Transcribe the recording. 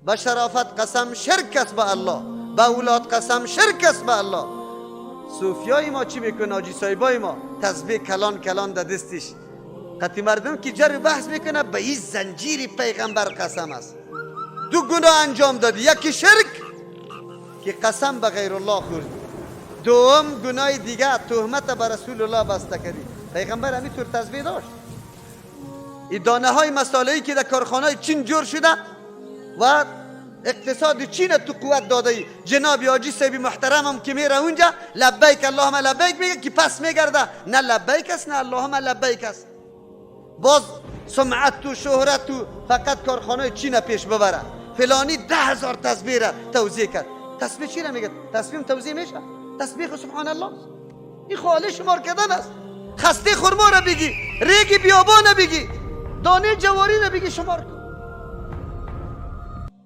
به شرافت قسم شرک است به الله، به اولاد قسم شرک است به الله. صوفیای ما چی میکنه؟ حاجی صاحبای ما تسبیح کلان کلان در دستش، قطی مردم که جر بحث میکنه، به این زنجیر پیغمبر قسم است. دو گناه انجام دادی، یکی شرک که قسم به غیر الله خوردی، دوم گناه دیگه تهمت به رسول الله بسته کردی. پیغمبر همینطور تسبیح داشت. این دانه های مساله‌ای که در کارخانه چین جور شده و اقتصاد چین تو قوت داده ای، جناب حاجی صاحب محترمم که میره اونجا لبیک اللهم لبیک میگه که پس میگرده، نه لبیک است نه اللهم لبیک است. باز سمعت و شهرت و فقط کارخانه چین پیش ببره. فلانی 10,000 تسبیح را توزیع کرد. تسبیح چی را میگه؟ تسبیح توزیع میشه؟ تسبیح سبحان الله، این خالی شمار کردن است. خسته خرما را بگی، ریگ بیابان را بگی، دانه جواری را بگی شمار کن.